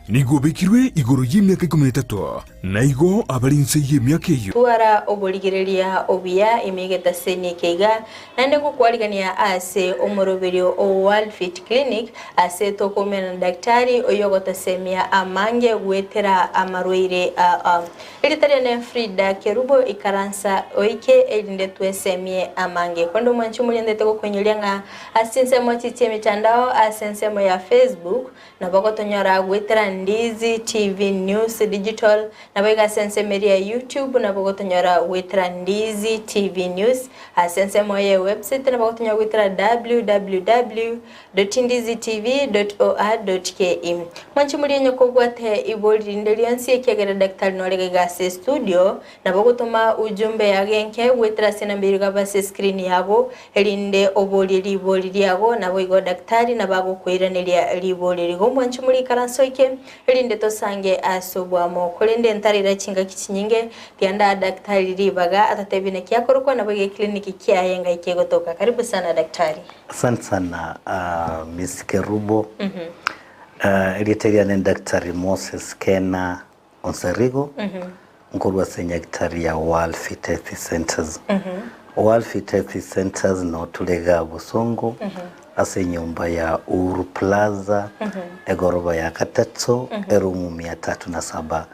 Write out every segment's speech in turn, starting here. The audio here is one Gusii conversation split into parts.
Nigo obekirwe igoro y'emiaka ikomi na etato, na igo abare inse y'emiaka eyio. Twara oborigereria obuya ime egetaseni eke iga, naende ngokwarigania ase omoroberio o World Fit Clinic ase tokoumera na daktari oyio ogotosemia amange goetera amarwaire aa. Erieta riane Frida Kerubo ikaransa oike erinde twesemie amange. Korende omwanchi omorientete gokoinyoria ng'a ase chinsemo echi chi'emitandao ase ensemo ya Facebook, Nabo gotonyora goetera Ndizi TV News Digital, naboigo ase ensemo eria ya YouTube nabo gotonyora goetera Ndizi TV News, ase ensemo ye website nabo gotonyora goetera www.ndizitv.or.ke. Mwanche morie onye kobwate ibori rinde rionsi ekiagera daktari nore iga ase estudio, Nabo ogotoma ujumbe yago enke goetera ase enamba eria igaba ase escreen yago, erinde oborie ribori riago, naboigo daktari nabo agokoiraneria ribori erio. Igo mwanche morikaranse oike, erinde tosange ase oboamo. Korende ntarera chingaki chinyinge, tiga ndaa daktari ribaga atatebie naki akorokwa, naboigo eclinic kiaye ngai kegotoka. Karibu sana daktari. Asante sana Miss Kerubo. Erieta riane ni Daktari Moses Kena Onsarigo, nkorwa ase Nyagetari ya World Fit Health Centers. World Fit Health Centers no tore igaa Bosongo ase enyomba ya Uhuru Plaza egoroba ya gatato eroom mia tatu na saba.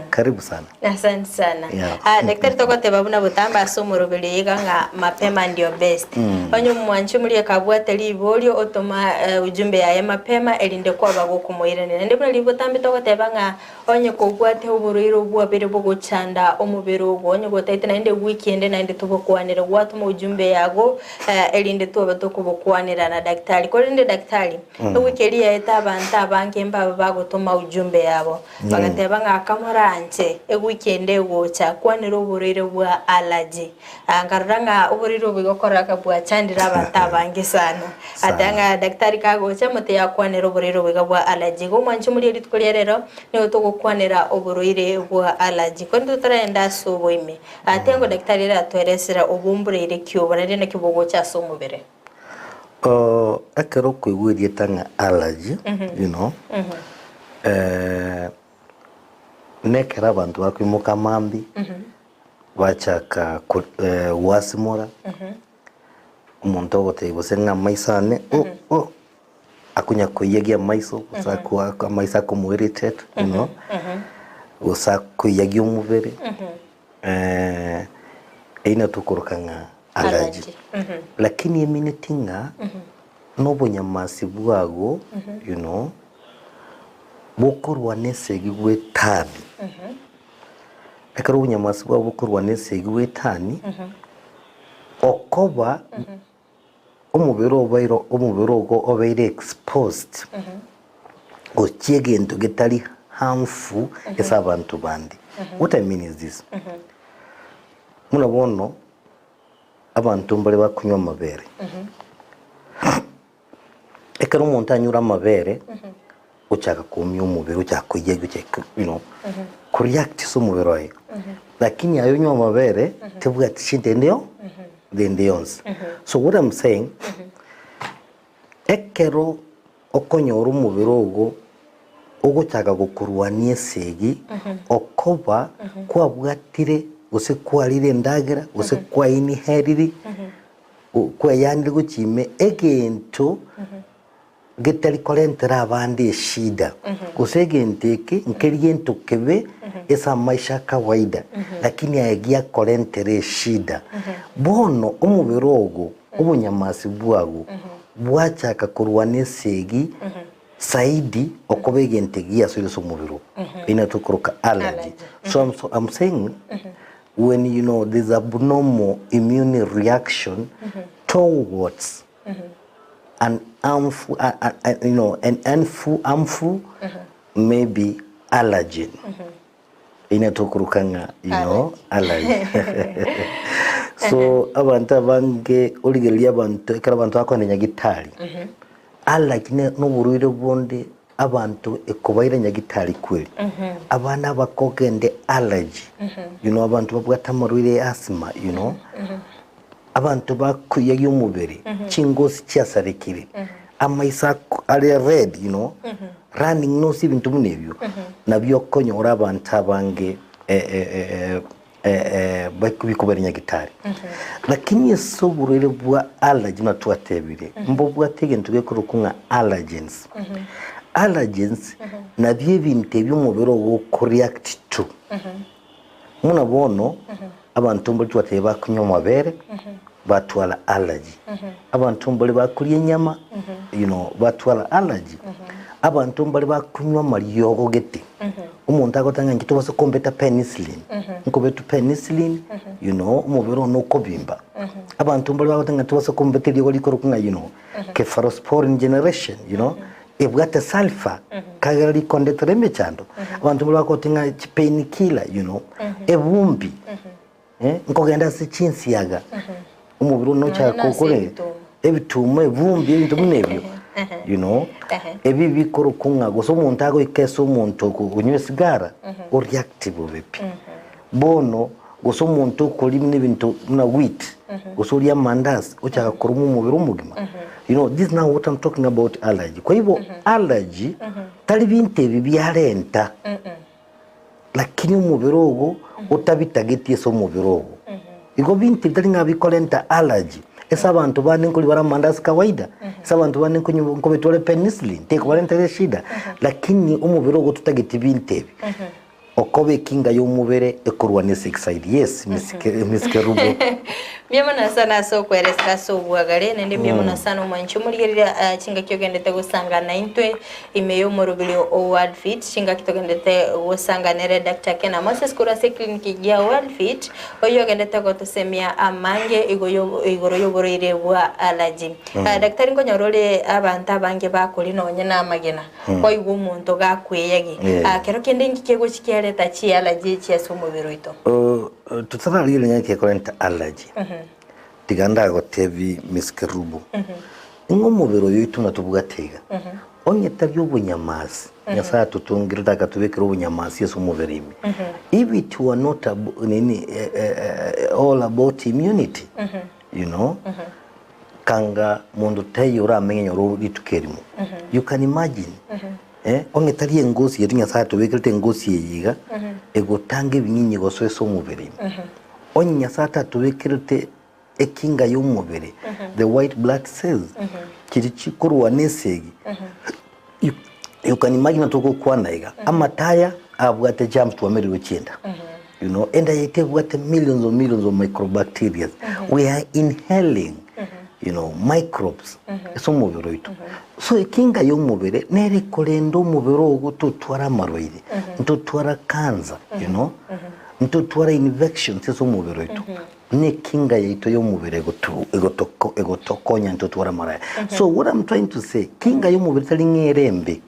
Karibu sana. Asante sana. Yeah. Ah, daktari togoteba buna botambe ase omoroberi oyo iga ng'a mapema ndio best. Onye omwanchi omoria akabwate riborio otoma eh, ujumbe yaye mapema erinde kwaba gokomoiraneria. Naende buna ribotambe togoteba ng'a Onye kobwate oborwaire obwabere bogochanda omobere ogo, onye gotaete naende ewiki ende naende tobokwanere, gwatoma ujumbe yago erinde twabe tokobokwanera na daktari. Korende daktari, ewiki eria yaete abanto abange mbabe bagotoma ujumbe yabo, bagateba ng'a kamoranche ewiki ende egocha kwanera oborwaire bwa allergy. Nkarora ng'a oborwaire obo igo korora ng'a bwachandire abanto abange sana. Ata ng'a daktari kagocha mote akwanere oborwaire obo iga bwa allergy. Igo omwanche omoria rituko ria rero, nigo togokwanera oborwaire bwa allergy. Korende totaragenda ase oboime, tengo daktari ere atoeresera obomboreire ki obo naende naki bogocha ase omobere. Ekero okoigwa erieta ng'a allergy, you know, nekero abanto bakoimoka mambia, Bachaka gwasimora, omonto ogotebia gose ng'a amaiso ane oh oh, akonya koiyagia amaiso gose akoaka amaiso akomo irritate you know, gose akoiyagia omobere eyio nabo tokoroka ng'a allergy. Lakini emineti ng'a na obonyamasi bwago you know, bokorwana esegi bw'etani. Ekero obonyamasi bwabo bokorwana esegi bw'etani, okoba omobere obeire omobere ogo obeire exposed gochia egento getari harmful ase abanto bande. What I mean is this, buna bono abanto mbare bakonywa amabere, Ekero omonto anyure amabere, ochaka koumia omobere, ochaka koiyia ochaka you know, koreact ase omobere oye. Lakini aye onywe amabere, tebwati shinto ende yo rende yonsi. So what I'm saying, ekero okonyora omobere ogo ogochaka gokorwania esegi, okoba kwabwatire gose kwarire endagera, gose kwainiheriri. Kweyanire gochia ime egento getari korentera abande eshida, gose egento eke nkeri gento kebe ase amaisha a kawaida, lakini aye giakorentera eshida. Bono omobere ogo, obonyamasi bwago, bwachaka korwana esegi zaidi okoba egento egiasoire ase omobere oo. Eyio nero tokoroka allergy. So I'm, so I'm saying When you know there's abnormal immune reaction towards an harmful, uh, uh, uh, you know, an harmful, harmful maybe allergen. Ine tokuruka ng'a you know allergy. so abanto abange origereria abanto ekero abanto bakogenda nyagitari allergy ne noborwaire bonde Abanto ekobaira nyagitari kweri, abana abakogende allergy, you know abanto babwate amarwaire ya asthma, you know, abanto bakoiyagia omobere, chingosi chiasarekire, amaiso ako are red, you know, Running nose ebinto buna ebio, nabio okonyora abanto abange bikobera nyagitari. Lakini ase oborwaire bwa allergy buna twatebire, mbobwate egento gekorokwa ng'a allergens. Allergens nabio ebinto ebio omobere ogo okoreact to. Buna bono, abanto mbare twatebire bakonywa amabere, batwara allergy. Abanto mbare bakoria enyama, you know, batwara allergy. Abanto mbare bakonywa amariogo gete. Omonto agoteba ng'a inche tobasa kombeta penicillin, nkobetwa penicillin, you know, omobere one okobimba. Abanto mbare bagoteba ng'a tobasa kombeta eriogo rikorokwa ng'a you know, cephalosporin generation, you know, ebwate sulphur kagera rikondetera emechando. Abanto mbare bagoteba ng'a chipain killer, you know, ebumbi, eh, nkogenda ase chinsiaga, omobere one Nonya nochaka nase kokore ebituma. ebituma, ebumbi, ebinto buna ebio, you know, ebi bikorokwa ng'a gose omonto agoika ase omonto okonywa esigara, oreact bobe pi. Bono gose omonto okoria buna ebinto buna wheat, gose oria amandasi, ochaka koruma omobere omogima, you know this now what I'm talking about allergy. Kwa hivyo allergy tari binto ebi biarenta, lakini omobere ogo otabitageti ase omobere ogo. Igo binto ebi tari ng'a bikorenta allergy, ase abanto bande nkoria bare amandasi kawaida, ase abanto bande nkonywa nkobetware penicillin, tekobarentera eshida, lakini omobere ogo totageti binto ebi. Okoba ekinga y'omobere ekorwa n'esekisaidi. Yes, Miss Ke- Miss Kerubo. Mbuya mono sana ase okweresera ase obwagare, naende mbuya mono sana omwanchi omorigereria ah, chingaki ogendete gosangana intwe ime y'omorobiri o World Fit, chingaki togendete gosangana nere Doctor Kena Moses korwa ase eclinic ya World Fit, oyio ogendete gotosemia amange igo yo- igoro y'oborwaire bwa allergy. Ah, daktari nkonyora ore abanto abange bakoria nonye na amagena. Kwaigwa omonto gakweyagi. Eh. Ah, kero kende inki kegochi kiareta chiallergy echi ase omobere oito? Uh, totararigereria ng'a ekekorenta allergy, tiga ndagotebi Miss Kerubo, ng'a omobere oyo oito buna tobwate iga, onye tari obonyamasi, Nyasaye atotongire akatobekera obonyamasi ase omobere ime, if it were not ab nini eh, eh, eh, all about immunity, you know, Kanga monto taiyo oramenye nyora rituko erimo. You can imagine eh, onye tari engosi yetu Nyasaye atobekerete engosi eye iga, egotanga ebinyinyi gosoa ase omobere ime. Onye Nyasaye atatobekerete ekinga ya omobere, the white blood cells, chiria chikorwana esegi, you, you can imagine togokwana iga, amataya abwate germs twamerire gochienda. You know, enda yaito ebwate millions of millions of microbacterias. We are inhaling, you know, microbes ase omobere oito. So ekinga ya omobere nere ekorenda omobere ogo totwara amarwaire, ntotwara cancer, you know, ntotwara infections ase omobere oito. Nekinga yaito ya omobere egotu egotoko egotokonya ntotwara amarwaire. So what I'm trying to say, kinga ya omobere tari ng'a ere embe,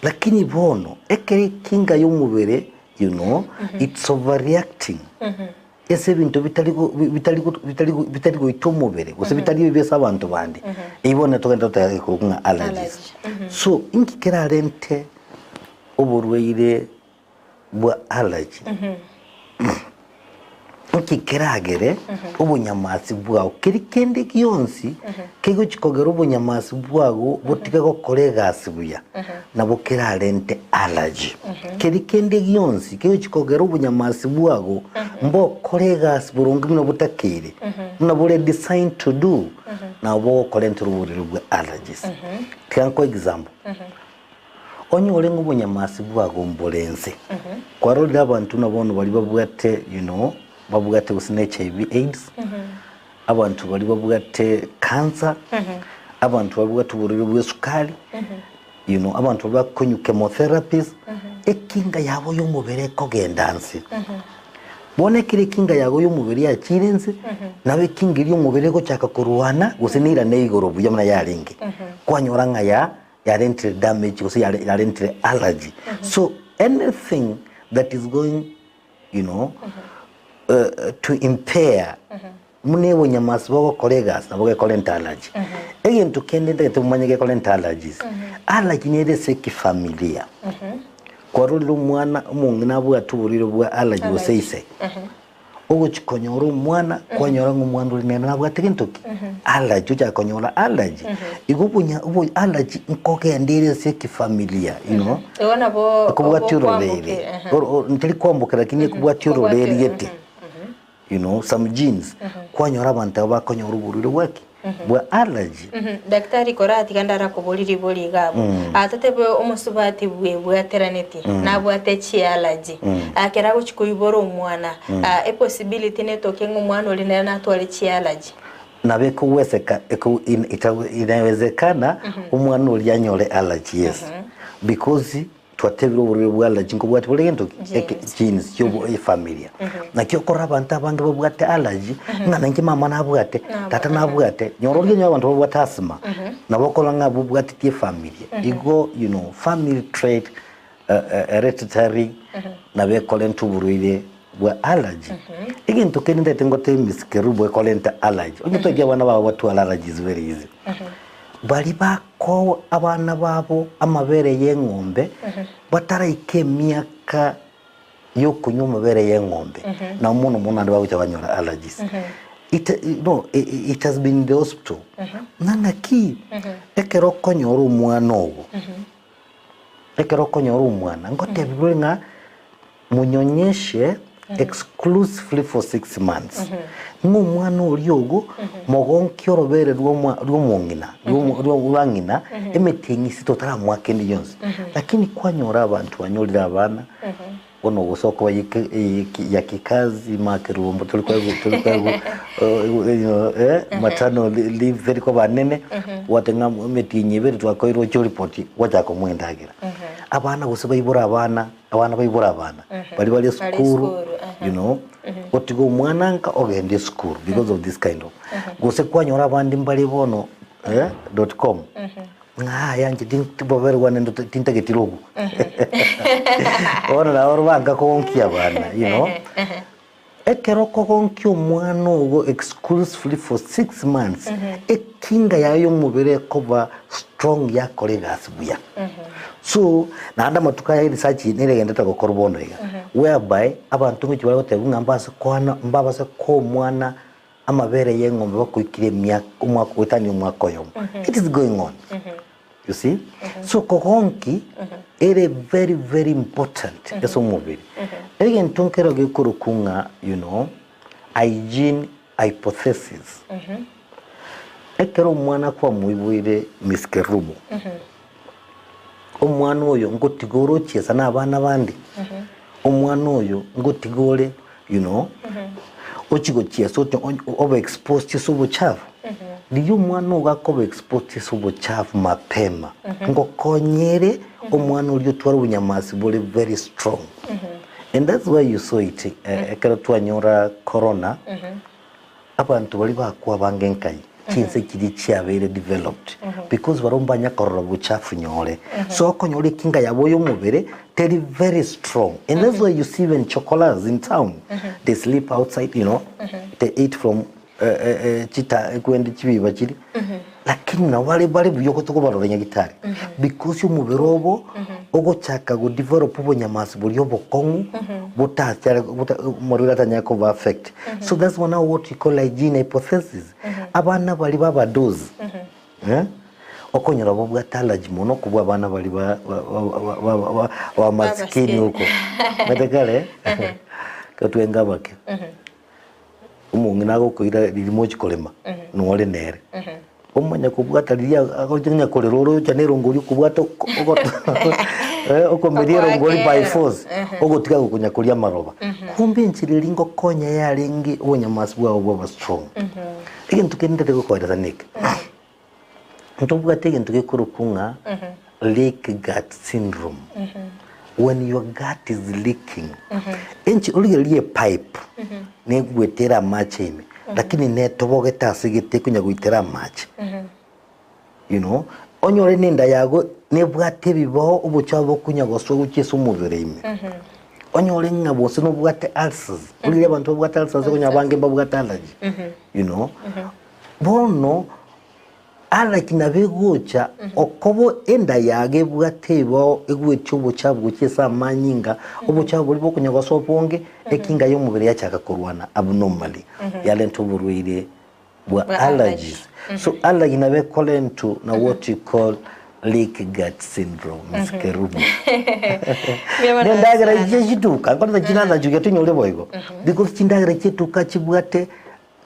lakini bono ekero ekinga ya omobere You know, it's overreacting ase ebinto bitari go- bi- bitari go- bitari go- bitari goita omobere gose bitari ebibe ase abanto bande. Eyio bono togenda toteba ekorokwa ng'a allergies. So inki kerarente oborwaire bwa allergy? Inki keragere obonyamasi bwao keri kende gionsi kegochi kogera obonyamasi bwago botige gokora egasi buya, nabo kerarente allergy. Keri kende gionsi kegochi kogera obonyamasi bwago mbokore egasi boronge buna botakeire, buna bore designed to do, nabo bogokorentera oborwaire bwa allergies. Tiga nkoe example, Onyore ng'a obonyamasi bwago mbore ense. Kwarorire abanto buna bono baria babwate you know, babwate gose na HIV AIDS, abanto baria babwate cancer, abanto babwate oborwaire bwa esukari, you know, abanto baria bakonywa chemotherapies, ekinga yabo ya omobere ekogenda nse. Bono ekero ekinga yago ya omobere yachiire nse, nabo ekinga eria ya omobere egochaka korwana gose neirane igoro buya buna yarenge. Kwanyora ng'a ya yarentire damage gose yare yarentire allergy so anything that is going you know uh, to impair muna obonyamasi bogokora egasi nabo gekorenta allergy egento kende ntagete momanye gekorenta allergies allergy nere ase ekefamilia kwarorire omwana omong'ina abwate oborwaire bwa allergy gose ise. Ogochi konyora omwana, kwanyora ng'a omwana oria nere nabwate gento ki? Allergy, ochaka konyora allergy. Igo obonya obo allergy nkogenda ere ase ekefamilia, you know. Igo nabo Ekobwatia ororeri. okwambokera, ehe. Oro- oro- ntari kwambokera lakini ekobwatia Kobwatia, ororeri gete. You know, some genes. Kwanyora abanto aba bakonyora oborwaire bwa ki? Bwa allergy. Daktari koratiga ndarakoborie ribori iga abwo. Ah, totebe omosubati bwebwateraneti, nabwate chiallergy. Ah, ekero agochi koibora omwana, ah, epossibility netoke ng'a omwana oria nere natware chiallergy. Nabo ekogweseka eko in ita inawezekana omwana oria anyore allergy yes. Because Twatebire oborwaire bwa allergy nkobwati bore gento ki? Eke Genes. genes chiobo efamilia. Naki okorora abanto abange babwate allergy, ng'a nainche mama nabwate, tata nabwate, nyora oria onye abanto babwate asthma, nabo okorora ng'a abwo obwateti efamilia. Igo you know, family trait, hereditary, nabo ekorenta oborwaire bwa allergy. Egento kende ntagete ngotebie Miss Kerubo ekorenta allergy, onye togia abana bago batware allergy is very easy. Baria bakoa abana babo amabere y'eng'ombe bataraika emiaka y'okonywa amabere y'eng'ombe, nabo mono mono naende bagocha banyora allergies. It, no, it has been in the hospital. Ng'a ng'aki ekero okonyora omwana ogo, ekero okonyora omwana, ngotebiwe ng'a Monyonyeshe exclusively for 6 months. Ng'a omwana oria ogo mogonkia orobere rw'omwa rw'omong'ina rw'omo rwa ng'ina emetienyi isito otaramoa kende gionsi. Lakini kwanyora abanto banyorire abana bono gose okoba yeke eyeki ya kikazi makerombo tori koegwa tori koegwa maternal leave teri koba nene obwate ng'a emetienyi ebere twakoirwe oche oripoti gwachaka komoa endagera. Abana gose baibore abana. Abana baibore abana baria bare Bare esukuru esukuru, you know, otiga omwana nka ogende esukuru because of this kind of gose kwanyora abande mbare bono eh, dot com ng'a aya inche tin- tibobere bwane ndo tintageti robu bono nabo banka kogonkia abana you know. Ekero okogonkia omwana ogo exclusively for 6 months, ekinga yaye y'omobere ekoba strong yakora egasi buya. So, naende amatuko aya research nere egenderete gokorwa bono iga, whereby abanto ngochia bare gotebigwa ng'a mbase koana mbabase koa omwana amabere ya eng'ombe bakoikire emiaka omwaka goetania omwaka oyomo. It is going on. You see? So kogonki ere very very important ase omobere. Egento nkero gekorokwa ng'a you know, hygiene hypothesis. Ekero omwana kwamoiboire Miss Kerubo, omwana oyo ngotiga ore ochiesa na abana bande, omwana oyo ngotiga ore you know, ochie gochiesa oche obe exposed ase obochafu. Riria omwana ogo akoba exposed ase obochafu mapema, ngokonyere omwana oria otware obunyamasi bore very strong. And that's why you saw it ekero twanyora corona, abanto baria bakwa abange nkai, chinse chiria chiabeire developed because barobwo mbanya korora obochafu nyore. So okonyora ekinga yabo ya omobere teri very strong. And that's why you see even chokoras in town, they sleep outside, you know, they eat from chita ekwende chibiba chiria, lakini nabo bare bare buya tokobarora nyagitari because omobere obo ogochaka go develop obonyamasi boria obokong'u botachare bota omorwaire atanyare koba affect. So that's why now what we call hygiene hypothesis. Abana baria ba abadozi okonyora babwate allergy mono kobua abana baria ba ba ba ba ba ba masikini oko. Omanyete kare, ekero twarenge abake. Omong'ina agokoira riria mochi korema, nore nere. Omanye kobwata riria agocha onye korera ore ocha na erongori okobwata oko ogoto okomeria erongori by force, ogotiga gokonya koria amaroba. Kumbe enchera eria ngokonya yarenge obonyamasi bwao bwaba strong. Egento kende ntagete gokoeresa neke, ntobwate egento gekorokwa ng'a leak gut syndrome. When your gut is leaking, enche origererie epipe negoetera amache ime, lakini netobogete ase gete ekonya goitera amache. You know, onyore na enda yago nebwate ebibao obochafu bokonya gosoa gochia ase omobere ime. Onyore ng'a gose nobwate ulcers, origererie abanto babwate ulcers okonyora abange mbabwate allergy, you know. Bono. Allergy nabo egocha okoba enda yago ebwate ebao egwetie obochafu gochia ase amanyinga, obochafu boria bokonya gosoa obonge, ekinga ya omobere yachaka korwana abnormally, yarenta oborwaire bwa Bwa allergies. So allergy nabo ekorentwa na what you call leaky gut syndrome, Miss Kerubo. Mbuya mono Nendagera sana. chie chituka, nkoreta chirara chugia tonyore boigo. Because chindagera chietuka chibwate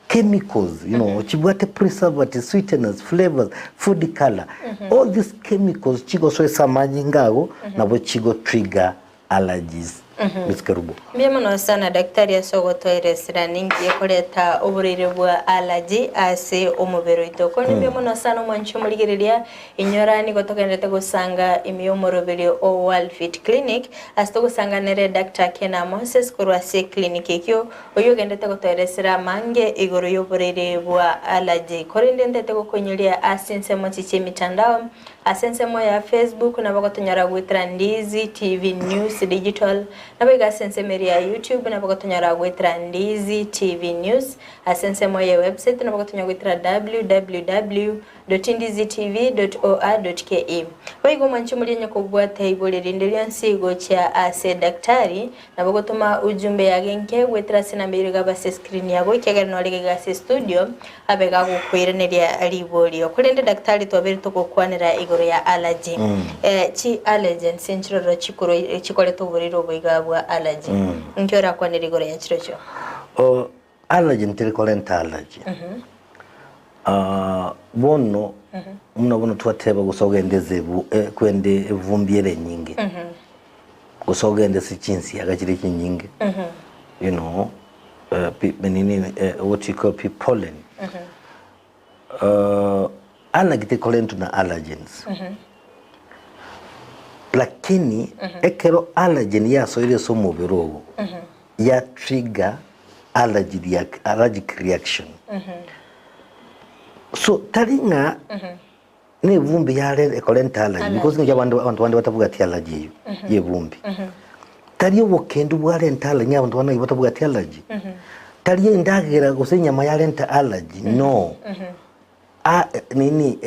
chemicals, you know, chibwate preservatives, sweeteners, flavors, food color. All these chemicals chigosoa ase amanyinga ago nabo chigo trigger allergies. Miss Kerubo. Mbuya mono sana daktari ase ogotoeresera ninki ekoreta oborwaire bwa allergy ase omobere oito. Korende mbuya mono sana omwanchi omorigereria inyora nigo togenderete gosanga ime y'omoroberi o World Fit Clinic ase togosanga nere Doctor Kena Moses korwa ase eclinic ekio oyio ogenderete gotoeresera amange igoro y'oborwaire bwa allergy. Korende ntete gokoinyoria ase ensemo chichia emitandao Ase ensemo ya Facebook nabo gotonyora goetera Ndizi TV News Digital, naboigo ase ensemo eria ya YouTube nabo gotonyora goetera Ndizi TV News, ase ensemo ye website nabo gotonyora goetera www.ndizitv.or.ke. Boigo omwanchi omoria onye kobwate ibori rinde rionsi gochia ase daktari, nabo gotoma ujumbe yage nke goetera ase enamba eyio iga ase escreen yago ekiagera nore iga ase estudio Abe gagokoiraneria riborio. Korende daktari twabeire togokwanera igoro ya allergy. Eh, chi allergens nchiroro chikoro chikoreta oborwaire obo iga bwa allergy. Nki orakwanere igoro ya chirochio? Oh, allergy nteri korenta allergy. Ah, bono buna bono twateba gose ogende ase ebu eh, kwende evumbi ere enyinge, gose ogende ase chinsiaga chire chinyinge, you know. nini what you call pollen allergy tekorentwa na allergens lakini ekero allergen yasoire ase omobere ogo ya trigger allergy reac allergic reaction so tari ng'a na evumbi yare ekorenta allergy because naki abanto abanto bande batabwati allergy eywo ya evumbi. Tari obokendu bwarenta allergy ng'a abanto bande naki batabwati allergy, tari endagera gose enyama yarenta allergy no. A nini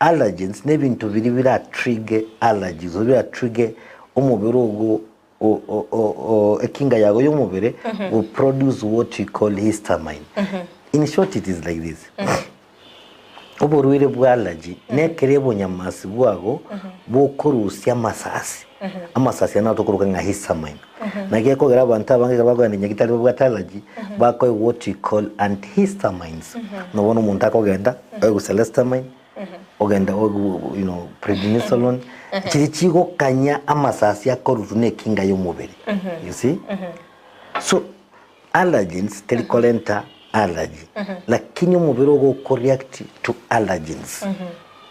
allergens na ebinto biria bira trigger allergies gose bira trigger omobere ogo o- o- o- o ekinga yago ya omobere go produce what we call histamine. In short it is like this. Oborwaire bwa allergy nekero obonyamasi bwago bokorusia amasasi, amasasi aya naro tokoroka ng'a histamine. Naki ekogera abanto abange ekero bakogenda nyagitari babwate allergy, bakoegwa what we call antihistamines. Buna bono omonto akogenda oegwe celestamine, ogenda oegwe you know prednisolone, chiria chigokanya amasasi akorutwa na ekinga ya omobere, you see. So Allergens teri korenta allergy lakini omobere ogo okoreact to allergens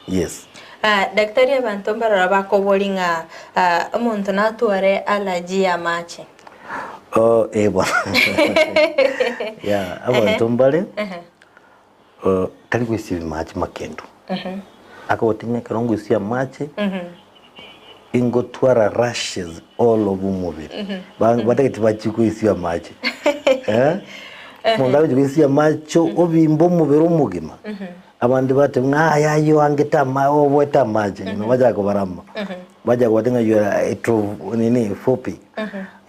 yes. Ah, daktari abanto mbarora bakobori ng'a ah, omonto natware allergy ya amache. Oh, eh bono yeah abanto mbare oh, tari goisia amache makendu akogotiga ekero ngoisia amache ingotwara rashes all over omobere Ba- batagete bachie goisia amache eh omonto agochia goisia amache obimbe omobere omogima abande bateba ng'a aya ayio angete ama oboete amache you know bachaka kobarama bachaka kobatebia ng'a you are hydro nini phobia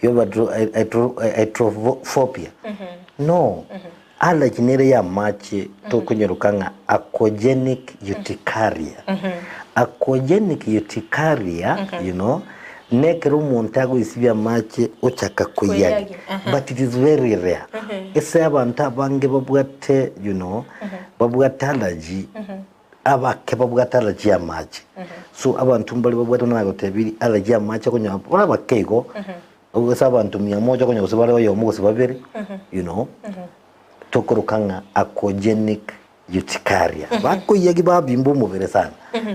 you have hydro hydro hydrophobia no Allergy nere y'amache tokonyeroka ng'a aquagenic urticaria. Aquagenic urticaria, you know, nekero omonto agoisibia amache ochaka koiyagia. Koiyagia, aha. But it is very rare. Ase abanto abange babwate, you know, babwate allergy, abake babwate allergy y'amache. So abanto mbare babwate buna nagotebirie allergy y'amache okonyora bare abake igo, Gose abanto mia moja konya gose bare oyomo gose babere, you know, tokoroka ng'a aquagenic urticaria. Bakoiyagi babimba omobere sana.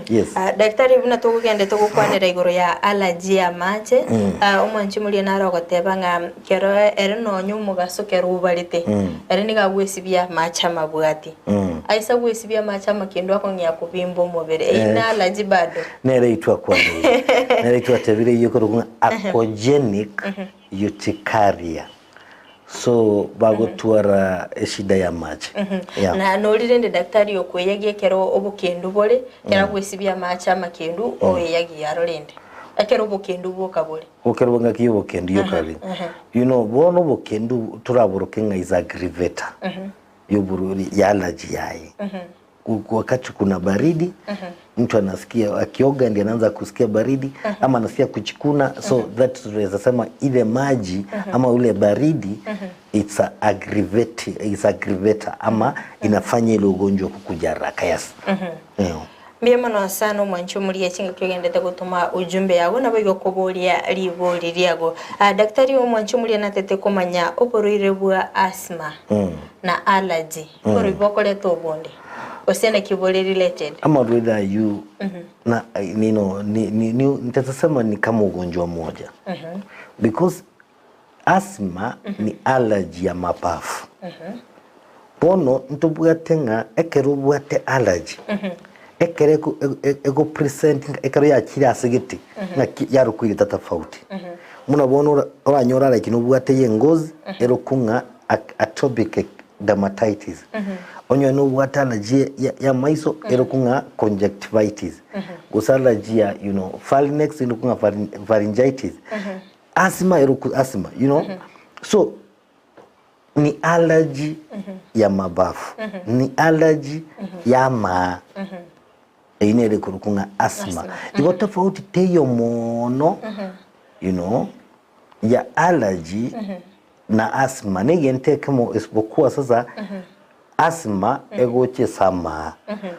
Yes. Ah, daktari buna togogenda togokwanera igoro ya allergy ya amache ah, omwanchi moria naro ogoteba ng'a kero ere nonya omogaso kero obarete ere nigo agwesibia amache amabwati aise agwesibia amache amakendu akong'ea kobimba omobere eyio ne allergy bado. Nere eyio twakwaneire, nere eyio twatebire eyio ekorokwa ng'a aquagenic urticaria. So bagotwara eshida ya amache. Yeah. Na nori rende daktari okoeyagia ekero obokendu bore, ekero agwesibia amache amakendu, oeyagia aro rende. Ekero obokendu bwoka bore. Gokera ngaki ya obokendu yoka rende. You know, bono obokendu toraboroke ng'a is aggravator yoborwaire ya allergy yaye. Wakati kuna baridi mtu anasikia akioga ndiye anaanza kusikia baridi ama anasikia kuchikuna so that tunaweza sema ile maji ama ule baridi it's a aggravate, it's aggravator ama inafanya ile ugonjwa kukuja haraka yes. Yeah. Mbuya mono sana omwanchi omoria chingaki ogendete gotoma ujumbe yago nabo igo okoboria ribori riago. Ah, daktari omwanchi omoria natete komanya oborwaire bwa asthma na allergy oborwaire bokoreta obonde gose naki bore related? Amarwaire ayio na nino ni, ni, ni, nitasema ni kama ugonjwa mmoja because asthma ni allergy ya mapafu bono ntobwate ng'a ekero obwate allergy ekero eko- e- e- ego present ekero yachire ase gete ng'aki yarokoirete tofauti buna bono ora- oranyore allergy nobwate ya engozi erokwa ng'a at- atopic dermatitis onyore nobwate allergy ya- ya amaiso erokwa ng'a conjunctivitis gose allergy ya you know pharynx erokwa ng'a pharyn- pharyngitis asthma erokwa asthma you know so ni allergy ya mabafu ni allergy ya amaa eyio nere ekorokwa ng'a asthma igo tofauti teiyo mono you know ya allergy na asthma na egento ekemo isipokuwa sasa asthma egocha ase amaa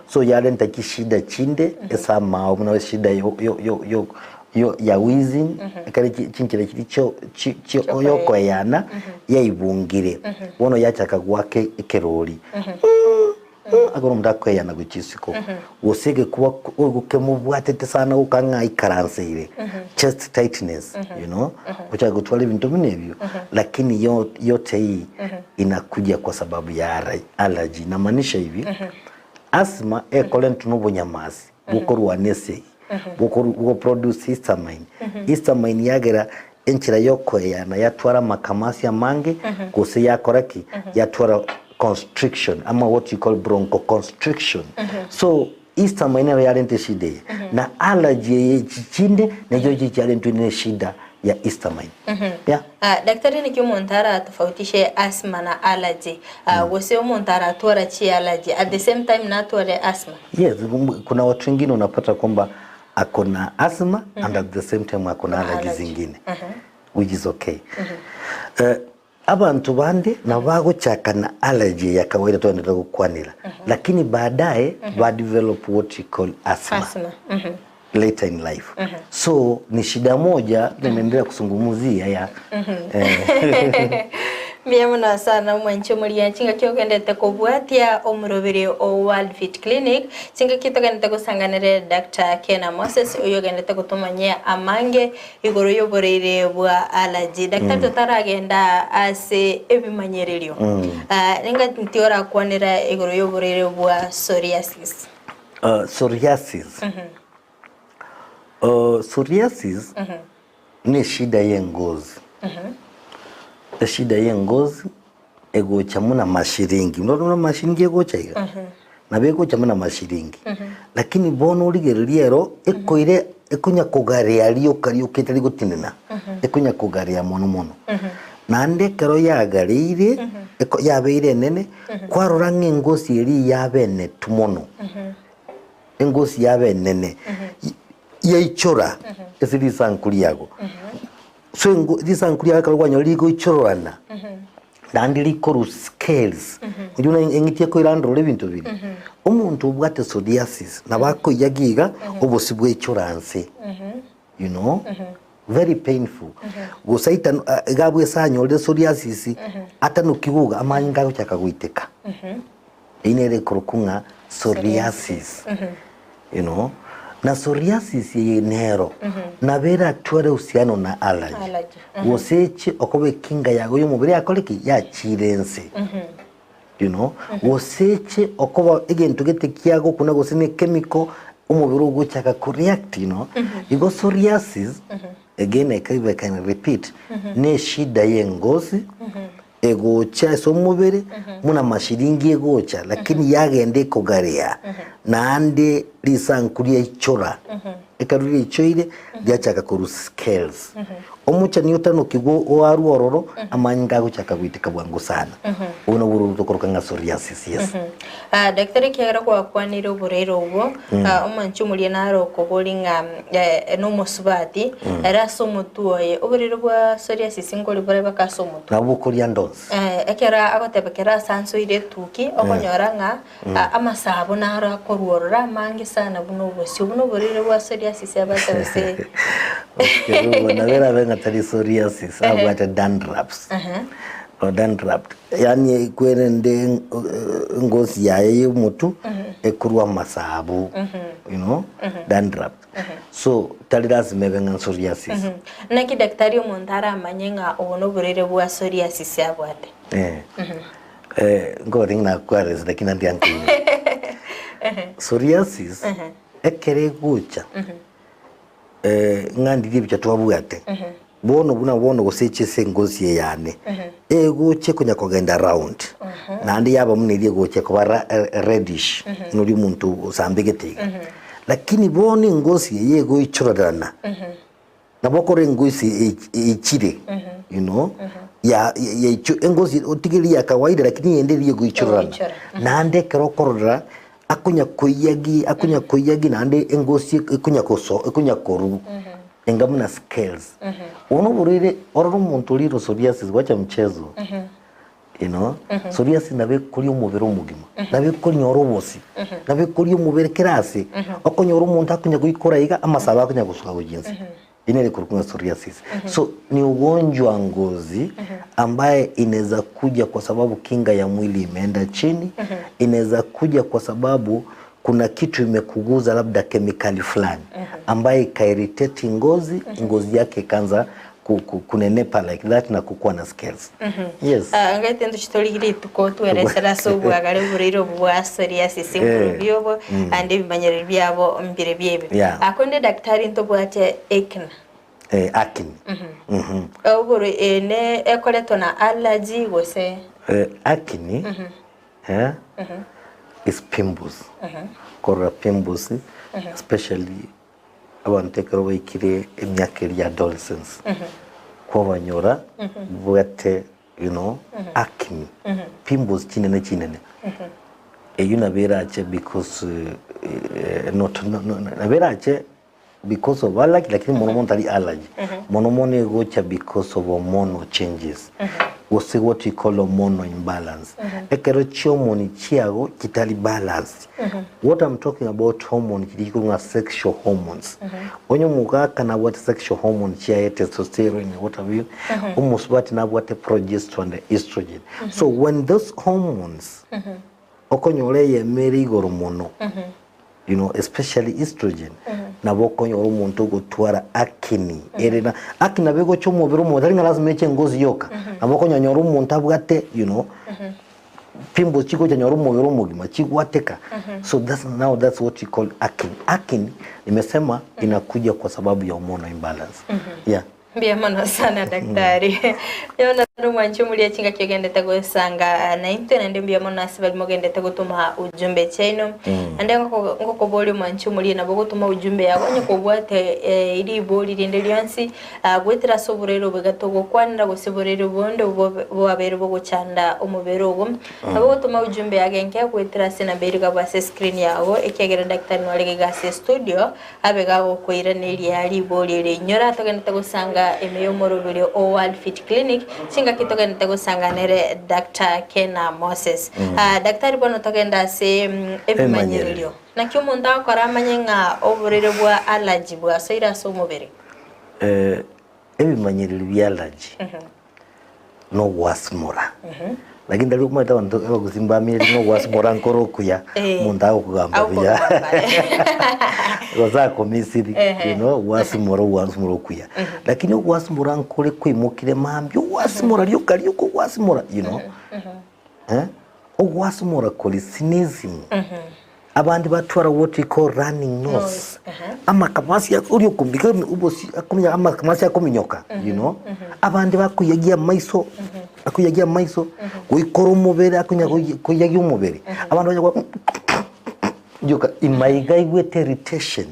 so yarenta chishida chinde ase amaa buna eshida yo yo yo yo yo ya wheezing ekero chi chinchera chiria chio chi chio yokoeyana yaibungire bono yachaka goaka ekerori Ekero omonto akoeyana gochia isiko, gose egekuba kemobwatete sana goka ng'a aikaranseire, chest tightness, you know, ochake gotwara ebinto buna ebio, lakini yo yote hii inakuja kwa sababu ya ara allergy. Inamaanisha hivi, asthma ekorentwa na obonyamasi bokorwana esegi, bokoru bogoproduce histamine, histamine yagera enchera yokoeyana yatwara amakamasi amange gose yakora ki? Yatwara constriction ama what you call bronchoconstriction. So histamine nero yarenta eshida eye na allergy eye echi chinde nachio chiarentwe ne eshida ya histamine. Yeah. Ah, daktari naki omonto aratofautishe asthma na allergy? Ah, gose omonto aratwara chiallergy at the same time natware asthma? Yes, kuna watu wengine unapata kwamba ako na asthma and at the same time ako na allergy zingine which is okay. Eh, abanto bande nabo bagochaka na allergy ya kawaida twaendete gokwanera lakini baadaye ba develop what you call asthma, Asthma. later in life so ni shida moja tunaendelea kusungumuzia ya eh, Mbuya mono sana omwanchi omoria chingaki ogendete kobwatia omoroberi o World Fit Clinic chingaki togendete gosanganere Doctor Kena Moses oyo ogendete gotomanyia amange igoro y'oboreire bwa allergy. Daktari totaragenda ase ebimanyererio ah, ninga nti orakwanera igoro y'oboreire bwa psoriasis. Uh, psoriasis Uh, psoriasis Neshida y'engozi. Eshida y'engozi egocha buna amashiringi. Norora buna amashiringi egocha iga? Nabo egocha buna amashiringi. Lakini bono origererie ero, ekoire ekonya kogarea rioka rioka etari gotinena. Ekonya kogarea mono mono. Naende ekero yagareire, eko yabeire enene, kwarora ng'a engosi eria yabenetu mono. Engosi yabo enene yaichora ase risanku riago. So engo risanku riago ekero kwanyora rigoichororana naende rikorwa scales, oyio buna eng'iti ekoirandorora ebinto biria. Omonto obwate psoriasis nabo akoiyagia iga obosio bwaichora nse you know very painful. Gose aitano iga abwo ase anyorire psoriasis atanoki goga amanyinga agochaka goiteka. Eyio nere ekorokwa ng'a psoriasis you know. Na psoriasis eye nero nabo eratware uhusiano na allergy. Allergy. Gose eche okoba ekinga yago ya omobere yakore ki? Yachire ense you know. Gose eche okoba egento gete kiagokuna gose na echemical omobere ogochaka koreact you know. Igo psoriasis again I can repeat ne eshida ya engosi. Egocha ase omobere buna amashiringi egocha, lakini yagenda ekogarea, naende risanku riaichora. Ekero riaichoire, riachaka korwa scales. Omochani otanokigwe oarwe ororo, amanyinga agochaka goiteka bwango sana. Obwo nobwo ororo tokoroka ng'a psoriasis, yes. Ah, daktari ekiagera gwakwanire oboraire obwo, ah, omwanchi omoria naro okobori ng'a eh, nomosubati, ere ase omotwe oye, oboraire bwa psoriasis nkori bore baka ase omotwe. Nabo bokoria ande onsi. Eh, ekero agoteba ekero ase ansoire etuki, okonyora ng'a ah, amasabo naro akorwa ororo amange sana buna obosio, buna oboraire bwa psoriasis abate gose Okay, nabo erabe ng'a tari psoriasis, abwate dandruffs. Or dandruff, yaani kwerende engosi yaye ya omotwe ekorwa amasabo, you know, dandruff. So tari lazima ebe ng'a psoriasis. Naki daktari omonto aramanye ng'a obo noborwaire bwa psoriasis abwate? Eh, eh, nkobate ng'a nakwarese lakini ande ankoinyora. Psoriasis, ekero egocha, ng'a ndirie ebicha twabwate, bono buna bono gose eche ase engosi eye yane, egocha ekonya kogenda round, naende yaba buna eria egocha ekoba ra reddish, buna oria omonto osambegete iga. Lakini bono engosi eye egoichorerana, nabo okore engosi eichire, you know, ya yaicho engosi otige eria ya kawaida lakini eyende eria egoichorerana. Egoichora. Naende ekero okorora akonya koiyagi akonya koiyagi naende engosi ekonya goso ekonya korwa enga buna scales. Obo noborwaire orore omonto orire psoriasis gwacha mchezo you know, psoriasis nabo ekoria omobere omogima, nabo ekonyora obosi, nabo ekoria omobere kera ase, okonyora omonto akonya goikora iga amasabo akonya gosuka gochia inse. Eyio nere ekorokwa ng'a psoriasis. So ni ugonjwa ngozi ambaye inaweza kuja kwa sababu kinga ya mwili imeenda chini, inaweza kuja kwa sababu kuna kitu imekuguza labda kemikali fulani ambaye ikairritate ngozi, ngozi yake ikaanza ku, ku, kunenepa like that na kukuwa na scales. Yes. Ah, ngaite ntoche torigie rituko tweresere ase obwagare oboraire obo bwa psoriasis Eh. mborobio obo ande ebimanyereri biabo mbire biebi. Yeah. Ah, korende daktari ntobwate acne. Eh, acne. Mhm. Oboro ene ekoretwa na allergy gose Eh, acne eh, is pimples. Korora pimples especially Abanto ekero baikire emiaka eria ya adolescence, kwabanyora babwate you know acne, pimples chinene chinene. Eyio nabo erache because not no no nabo erache because of allergy lakini mono mono tari allergy, mono mono egocha because of hormonal changes, gose what we call hormonal imbalance. Ekero chihormone chiago chitari balanced, What I'm talking about hormone chiria chikorwa ng'a sexual hormones. Onye omogaka nabwate sexual hormone chiaye testosterone what have you, omosubati nabwate progesterone and estrogen. So when those hormones okonyora eyemo ere igoro mono, you know, especially estrogen, nabo okonyora omonto ogotwara acne ere na acne nabo egocha omobere omonto tari ng'a lazima eche engozi yoka, nabo okonyonyora omonto abwate you know, Pimples chigocha nyora omobere omogima chigwateka so that's now that's what we call acne acne nimesema inakuja kwa sababu ya hormonal imbalance yeah Mbuya mono sana daktari. Mbuya mono sana omwanchi omoria chingaki ogendete gosanga naintwe naende mbuya mono ase baria mogendete gotoma ujumbe chiaino. Naende ngoko ngokoboria omwanchi omoria nabo ogotoma ujumbe yago onye kobwate ribori rinde rionsi Goetera ase oborwaire obo iga togokwanera gose oborwaire bonde obo bwabeire bogochanda omobere ogo. Nabo gotoma ujumbe yage enke goetera ase enamba eria igabwe ase escreen yago ekiagera daktari nore iga ase estudio abe gagokoiraneria ribori eri. Inyora togenderete gosanga ime y'omoroberio o World Fit Clinic chingaki togenderete gosanga nere Doctor Kena Moses. Daktari bono togende ase ebimanyererio. Naki omonto agokora amanye ng'a oborwaire bwa allergy bwasoire ase omobere? Ebimanyereri bia allergy nogwasimora lakini tari omanyete abanto abagusii mbamenyete ng'a ogwasimora nkore okuya omonto agokogamba buya gose akomisiri you know gwasimora ogwasimora okuya lakini ogwasimora nkore kwaimokire mambia ogwasimora rioka rioka ogwasimora you know Ogwasimora kore sneezing, abande batwara what we call running nose, amakamasi oria okomiga obosi akominya amakamasi akominyoka you know, abande bakoiyagia amaiso. Akoiyagia amaiso, goikora omobere akonya koiyagia omobere. Abanto banya goa rioka imaiga aigwete irritation.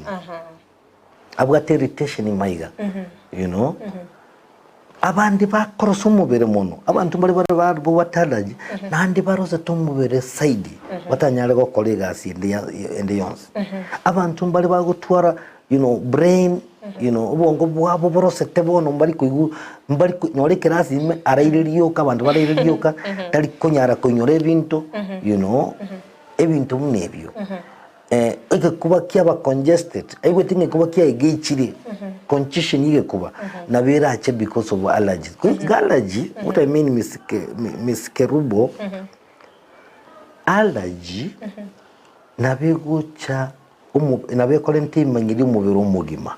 Abwate irritation maiga, you know. Abande bakorosa omobere mono, abanto mbare bare babwate allergy, naende barosete omobere zaidi, batanyare gokora egasi ende ya ende yonsi. Abanto mbare bagotwara you know brain, you know obongo bwabo borosete bono mbari koigwa mbari ko nyora ekerasi ime araire rioka abanto baraire rioka, tari konyara koinyora ebinto, you know, ebinto buna ebio. Egekuba kiaba congested, aigwete ng'a egekuba kiaye geichire, congestion y'egekuba, nabo erache because of allergies. Ko iga allergy, what I mean Miss Ke- Miss Kerubo, allergy nabo egocha omo nabo ekorenta emang'ina omobere omogima.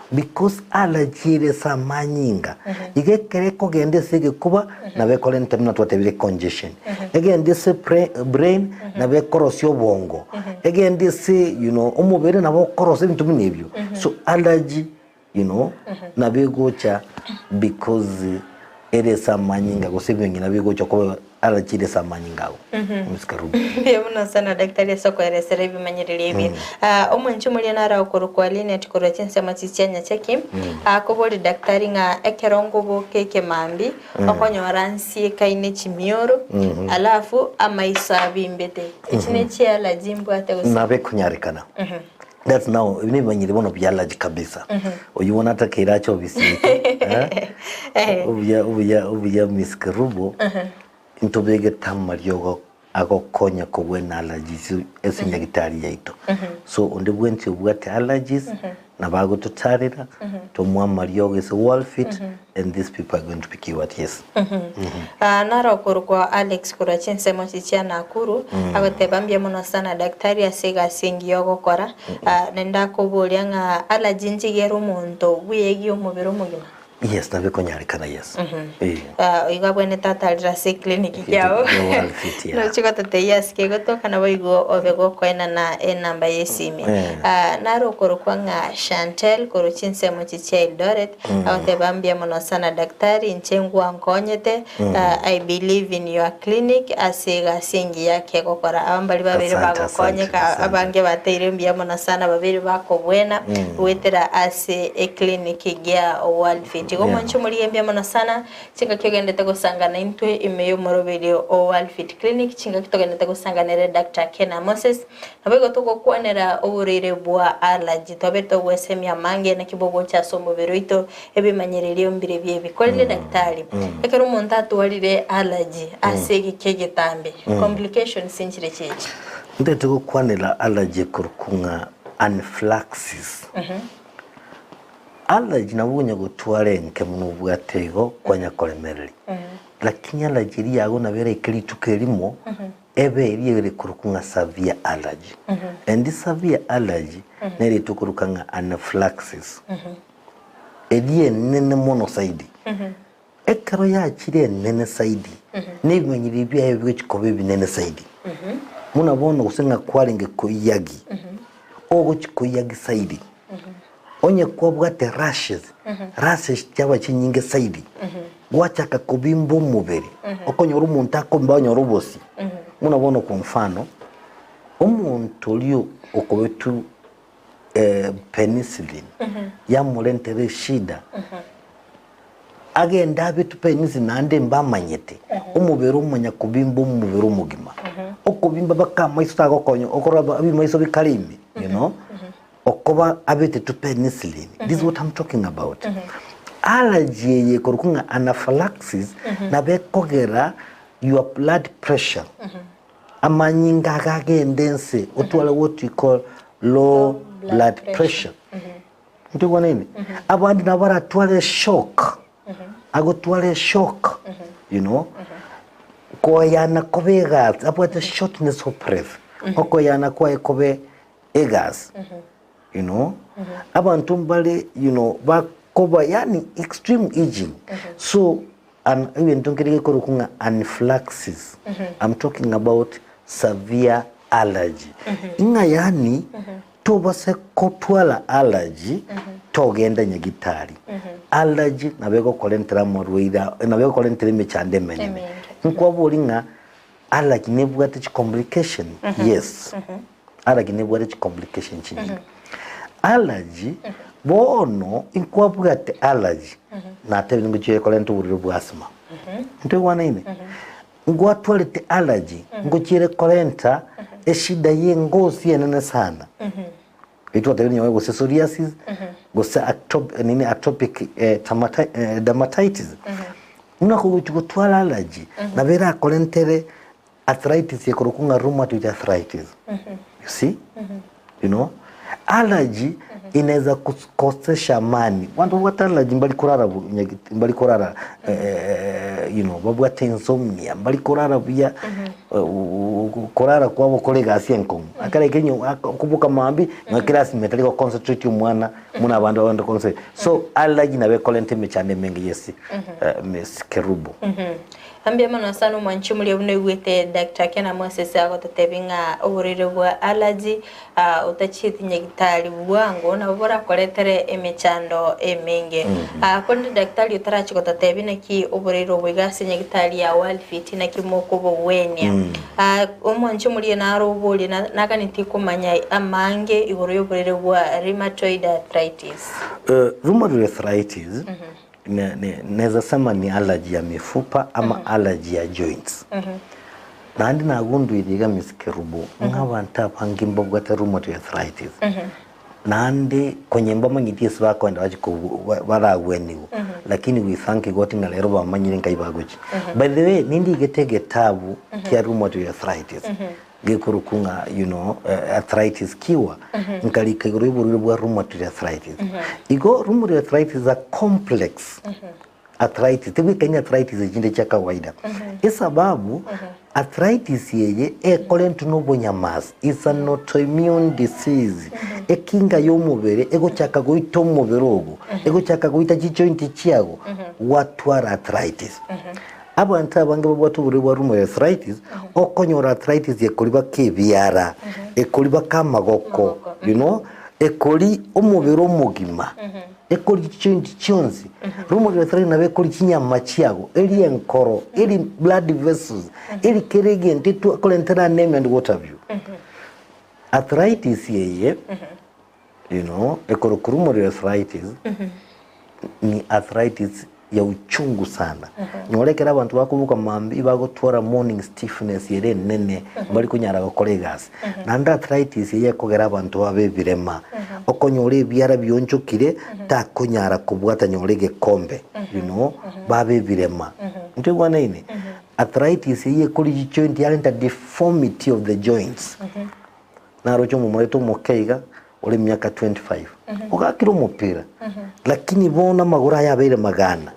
Because allergy ere ase amanyinga, iga ekero ekogenda ase egekuba nabo ekorenta buna twatebire congestion, egende ase brain nabo ekorosia obongo, egende ase you know omobere nabo okorosia ebinto buna ebio. So allergy you know nabo egocha because ere ase amanyinga gose ebing'ina bigocha koba Arachire ase amanyinga ao. Omosike Ruben. Mbuya mono sana daktari ase okoeresera ebimanyererio ebi. Ah, omwanchi omoria naro agokorokwa Linet korwa chinsemo chi chia Nyacheki, akoboria daktari ng'a ekero ngoboka ekemambi, okonyora nsiekaine chimioro, alafu amaiso abimbete. Echi ne chiallergy mbwate gose? Nabo ekonyarekana. That's now ebi nebimanyiri bono bia allergy kabisa. Oyio bono atakeire ache ofisi yaito eh, obuya obuya obuya Miss Kerubo ntobegete amariogo agokonya kobwena allergies ase enyagitari yaito. So onde bwensi obwate allergies nabo agototarera tomoe amariogo ase Walfit and these people are going to be cured yes. Ah, naro okorokwa Alex korwa chinsemo chi chia Nakuru, agoteba mbuya mono sana daktari ase egasi engiya ogokora. Ah, naende akoboria ng'a allergy nchigere omonto bweegie omobere omogima? Yes, nabo ekonyarekana yes. Eh. Ah, igo abwenerete atarire ase eclinic Egento kiabo. kia World Fit, yeah. Nochi gototebia ase kegotoka naboigo obe gokoenana enamba y'esimi. Eh. Ah, naro okorokwa ng'a Chantel korwa chinsemo chi chia Eldoret, Agoteba mbuya mono sana daktari inche ngwankonyete I believe in your clinic ase egasi engiya kegokora aba mbari babere Asante, asante, bagokonyeka asante. abange bateire mbuya mono sana babere bakobwena goetera ase eclinic gia World Fit. Igo Yeah. mwanche omorigie mbuya mono sana chingaki ogendete gosangana intwe ime y'omoroberio o World Fit Clinic chingaki togendete gosangana ere Doctor Kena Moses Naboigo togokwanera oborwaire bwa allergy, twabeire togwesemia amange naki bogocha ase omobere oito, ebimanyererio mbire biebi. Korende daktari, ekero omonto atwarire allergy ase egeka egetambe, complications nchire chiachi? Ntete gokwanera allergy ekorokwa ng'a anaphylaxis. Allergy nabo onya gotwara enke buna obwate igo kwanya koremereria. Lakini allergy eria yago nabo eraike rituko erimo, Ebe eria ere korokwa ng'a severe allergy. And severe allergy nere etokoroka ng'a anaphylaxis. Eria enene mono zaidi. Ekero yachire enene zaidi, na ebimanyererio biaye bigochi koba ebinene zaidi. Buna bono gose ng'a kwarenge koiyagi, ogochi koiyagi zaidi. Onye kwabwate rashes, rashes chiaba chinyinge zaidi, gwachaka kobimba omobere, okonyora omonto akobimba onyore obosie. Buna bono kwa mfano, omonto oria okobetwa penicillin, yamorentera eshida, agende abetwe penicillin naende mbamanyete, omobere omanya kobimba omobere omogima. Okobimba mpaka amaiso tagokonya, okorora ebimaiso bikare ime, you know. Okoba abetetwe penicillin, this is what I'm talking about. Allergy eye ekorokwa ng'a anaphylaxis nabo ekogera your blood pressure, amanyinga aga agende nse otware what we call low blood pressure. Ntoigwanaine? Abande nabo baratware shock, agotware shock, you know, koyana kobe egasi, abwate shortness of breath, okoyana kwaye kobe egasi you know abanto mbare you know bakoba yaani extreme aging so an egento nkere gekorokwa ng'a anaphylaxis I'm talking about severe allergy ng'a yaani. Tobase kotwara allergy togenda nyagitari. Allergy nabo egokorentera amarwaire nabo egokorentera emechando emenene. Nkwabori ng'a allergy nebwate chicomplication? Yes. Allergy nebwate chicomplication chinyinge. Allergy bono nkwabwate allergy natebire ngochia ekorenta oborwaire bwa asthma. Ntoigwanaine? Ngwatwarete allergy ngochiere korenta eshida y'engosi enene sana. Eyio twatebire nyowe gose psoriasis gose atop, nini atopic eh, tamata, eh, dermatitis. Buna kogochi gotwara allergy nabo erakorentere arthritis ekorokwa ng'a rheumatoid arthritis. You see? You know? Allergy inaweza kukosesha amani. Banto babwate allergy mbari korara bu- nyagi- mbari korara eh, you know, babwate insomnia, mbari korara buya, eh, u- u- korara kwabo kore egasi enkong'u. Akare ekenyo ak- okoboka mambia, nonya class ime tari goconcentrate omwana buna abande bagende concentrate. So allergy nabo ekorenta emechando emenge yes, eh, Miss Kerubo. Mbuya mono sana omwanchi omoria buna oigwete Doctor Ken Moses agototebia ng'a oborwaire bwa allergy otachieti nyagitari bwango nabo borakoretere emechando emenge. Korende daktari otarachia gototebia naki oborwaire obo iga ase nyagitari ya Worldfit naki mokobogwenia. Omwanchi omoria naro oborie naganetie komanya amange igoro y'oborwaire bwa rheumatoid arthritis. Rheumatoid arthritis Naeza sema ni allergy ya mifupa ama allergy ya joints. Naende nagunduire iga Miss Kerubo ng'a abanto abange mbabwate rheumatoid arthritis. Naende konye mbamanyeti ase bakoenda bache kobu baragwenigwe lakini we thank God ng'a rero bamanyire nkai bagochia. By the way nindigete egetabu kia rheumatoid arthritis gekorokwa ng'a you know arthritis cure, nkarika igoro y'oborwaire bwa rheumatoid arthritis. Igo rheumatoid arthritis is a complex arthritis, tebwekaini arthritis echinde chia kawaida. Esababu arthritis eye ekorentwa na obonyamasi, is an autoimmune disease, ekinga ya omobere egochaka goita omobere ogo, egochaka goita chijoint chiago, gwatwara arthritis. Abanto abange babwate oborwaire bwa rheumatoid arthritis, okonyora arthritis ekori baka ebiara, ekori baka amagoko, you know, ekori omobere omogima, ekori chijoint chionsi. Rheumatoid arthritis nabo ekori chinyama chiago, eri enkoro, eri blood vessels, eri kera egento etwa ekorentera anemia and what have you. Arthritis eye, you know, ekorokwa rheumatoid arthritis, ni arthritis ya uchungu sana. Nyora ekero abanto bakoboka mambia bagotwara morning stiffness ere enene mbari konyara gokora egasi. Naende arthritis eye ekogera abanto babe ebirema, okonyora ebiara bionchokire takonyara kobwata nyora egekombe you know babe ebirema. Ntoigwanaine? Arthritis eye ekori chijoint yarenta deformity of the joints. Naroche omomura omoke iga ore emiaka 25 ogakire omopira lakini bono amagoro aye abeire magana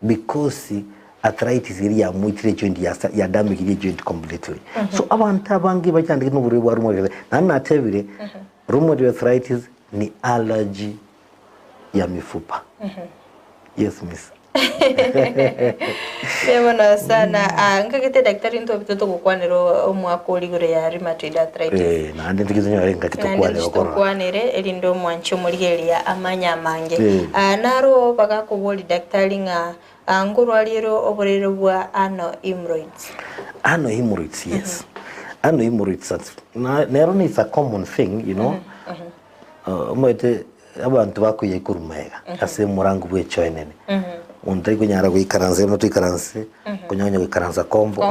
because arthritis eria yamoitire ejoint yasa yadamagirie ejoint completely. So abanto abange bachandegete na oborwaire bwa rheumatoid arthritis. Naende natebire rheumatoid arthritis ni allergy ya mifupa. Yes miss. Mbuya mono sana. Ah, nkagete daktari ntobete togokwanera omwaka ore igoro ya rheumatoid arthritis. Eh, naende ntoki tonyore engaki Naende tokwane ntochi okorora. tokwanere erinde omwanchi omorigereria amanye amange. Eh. Ah, naro bagakobori daktari ng'a ah, nkorwariere oborwaire bwa ano hemorrhoids. Ano hemorrhoids, yes. Ano hemorrhoids, that's- na- nero ni it's a common thing, you know. Uh, omanyete Abanto bakoyia korwa magega ase omorango bw'echoe enene. Monto tari konyara goikaransa ekero toikaranse, konya onye goikaransa kombo.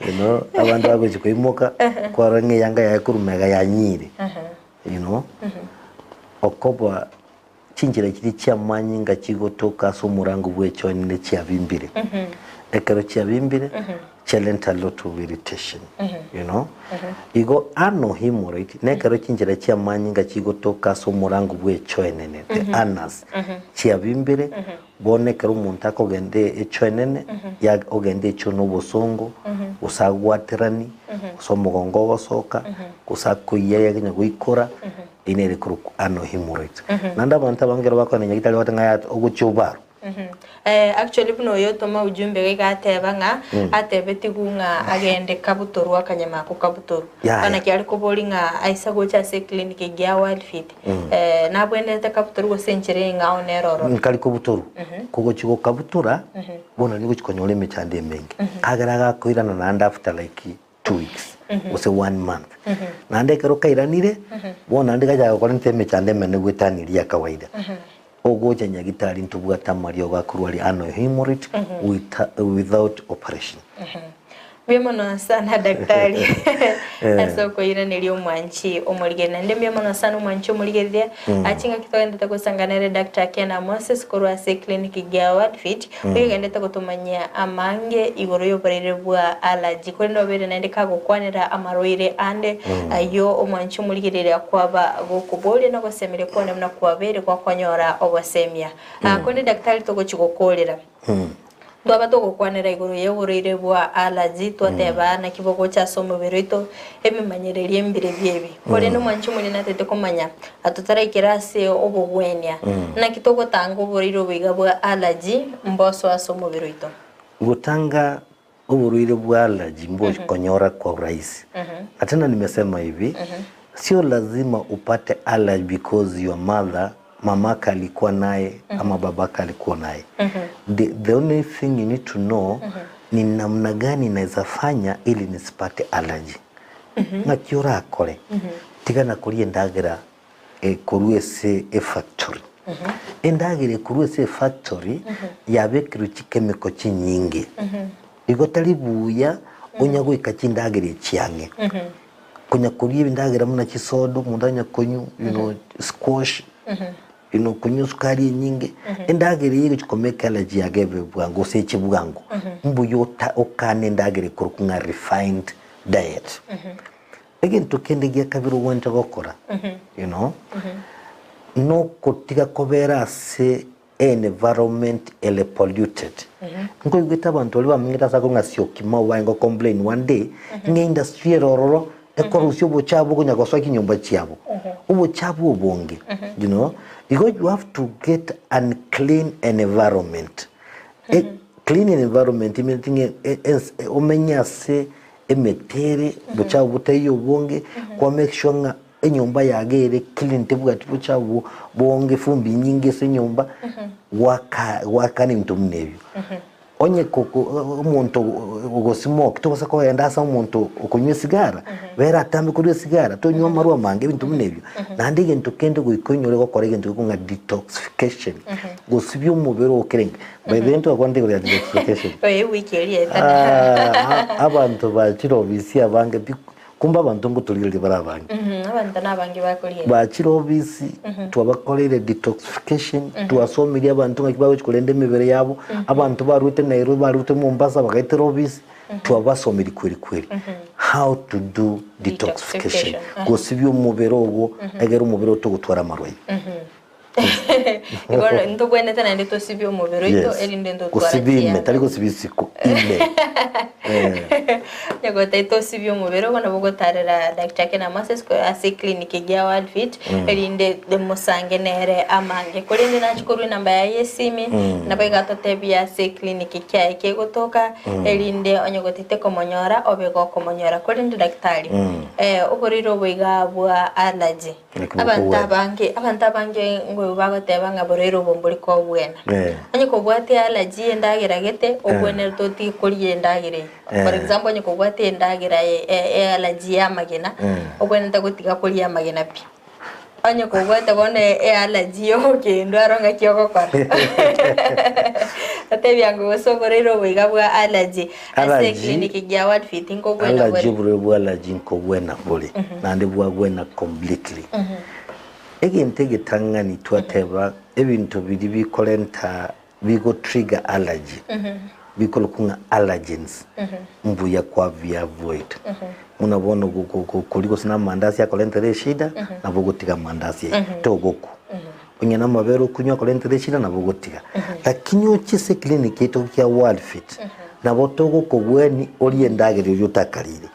You know, abanto bagochia koimoka, kwarora ng'a eyanga yaye korwa magega yanyire. You know, okoba chinchera chiria chi'amanyinga chigotoka ase omorango bw'echoe enene chiabimbire. Ekero chiabimbire, chiarenta a lot of irritation, you know. Igo ano hemorrhoid nekero chinchera chi'amanyinga chigotoka ase omorango bw'echoenene, the anus, chiabimbire, bono ekero omonto akogenda echoenene, ya ogenda echoo na obosongo, gose agwaterani, gose omogongo ogosoka, gose akoiyia yagenya goikora, eyio nere ekorokwa ano hemorrhoids. Naende abanto abange ekero bakogenda nyagitari bagoteba ng'a yaya ogochia obarwe. Eh, actually buna oyo otoma ujumbe iga iga ateba ng'a atebetigwe ng'a agende kabutorwe akanyama ako kabutorwe. Yaya. Bono naki are koboria ng'a aisa gocha ase eclinic egi ya World Fit, eh, nabwenerete kabutorwe gose enchera eng'ao nere ororo? Nkari kobutorwa, kogochi gokabutora, bono nigo ogochi konyora emechando emenge. Kagera agakoirana naende after like 2 weeks gose one month. Naende ekero kairanire, bono naende gachaka gokorenta emechando emenene goetania eria ya kawaida. Ogocha nyagitari ntobwate amariogo akorwa aria ano hemorrhoid without operation. Mbuya mono sana daktari ase okoiraneria omwanchi omorigereria. Naende mbuya mono sana omwanchi omorigereria chingaki togendete gosanga nere Doctor Ken Moses korwa ase eclinic ya Wordfit oyo ogendete gotomanyia amange igoro y'oboraire bwa allergy korende obeire naende kagokwanera amarwaire ande ayio omwanchi omorigereria kwaba gokoboria na ogosemeria kwane buna kwabeire gwakonyora obosemia. Korende daktari togochi gokorera. Twaba togokwanera igoro y'oborwaire bwa allergy, twateba naki bogocha ase omobere oito, ebimanyererio mbire biebi. Korende omwanchi omonene natete komanya, totaraikera ase obogwenia, naki togotanga oborwaire obo iga bwa allergy mbosoe ase omobere oito. Gotanga oborwaire bwa allergy mbokonyora kwa urahisi. Na tena nimesema hivi, sio lazima upate allergy because your mother mamake alikuwa naye ama babake alikuwa naye. The only thing you need to know ni namna gani naweza fanya ili nisipate allergy. Ng'aki orakore, tigana koria endagera ekorwa ase efactory. Endagera ekorwa ase efactory yabekirwe chichemical chinyinge. Igo tari buya onya goika chindagera echi ang'e. Konya koria endagera buna chisoda omonto anya konywa squash, konywa esukari enyinge, endagera eye egochi komake allergy yago ebe bwango gose eche bwango. Mbuya ota okane endagera ekorokwa ng'a refined diet. Egento kende gia kabere ogwenerete gokora, nokotiga kobera ase environment ere polluted. Nkoigwete abanto baria bamenyete ase akoro ng'a Syokimau baye go complain one day, ng'a industry ere ororo ekorusia obochafu okonya gosoa chinyomba chiabo. Obochafu obonge, Igo you have to get an clean environment. E clean environment emeaneti ng'a ense omenye ase emete ere, obochafu botaiyo obonge, kwa make sure ng'a enyomba yago ere clean tebwati bochafu bonge fumbi nyinge ase enyomba, gwaka gwakana ebinto buna ebio. Onye koko omonto ogosmoke tobasa kogenda ase omonto okonywa esigara, bera atambe korwa esigara, tonywa amarwa amange ebinto buna ebio. Naende egento kende goika onyore gokora egento gekong'a detoxification, gosibia omobere oo kera engaki. By the way ntwakwanete igoro ya detoxification. Oye ewiki eria etana. Abanto bachire ofisi abange pi, kumbe abanto ngotorigereria bare abange. Abanto na abange bakorigereria. Bachire ofisi, twabakoreire detoxification, twasomirie abanto ng'aki bagochi korenda emebere yabo, abanto barwete Nairobi, barwete Mombasa bagaetera ofisi, twabasomirie kweri kweri how to do detoxification, Detoxification, gosibia omobere ogo egere omobere oo togotwara amarwaire. Igo ntobwenerete naende tosibie omobere oito Yes. erinde ntotwara Gosibia ime, tari chianga. gosibia isiko, ime. Eh. Nyagotai tosibie omobere ogo nabo ogotarera Dr. Ken Moses ase eclinic egi ya World Fit erinde mosange nere amange. Korende nachi korwa enamba yaye ya esimi nabo iga atotebie ase eclinic kiaye kegotoka erinde onye gotete komonyora obe gokomonyora. Korende daktari, oborwaire obo iga bwa allergy Naki Abanto bokogwena. abange abanto abange ngoigwa bagoteba ng'a borwaire obo mbori kobwena. Eh. Onye kobwate allergy ya endagera gete, obwenerete otige koria endagera eywo. For Eh. example onye kobwate endagera ye e allergy ya amagena, Eh. obwenerete gotiga koria amagena pi. Onye kobwate bono e allergy ya ogokendwa aro ng'aki ogokora. Otebia ng'a gose oborwaire obo iga bwa allergy, ase Allergy, eclinic ya World Fit nkobwena allergy bore. oborwaire bwa allergy nkobwena bore naende bwagwena completely. Egento egetang'ani twateba ebinto biria bikorenta bigo trigger allergy bikorokwa ng'a allergens mbuya kwa biavoid. Buna bono go- go- go- koria gose na amandasi akorentere eshida nabo ogotiga amandasi ayio togokwa. Onye na amabere okonywa akorentere eshida nabo ogotiga. Lakini oche ase eclinic yaito kia World Fit nabo togokobweni orie endagera eria otakarire.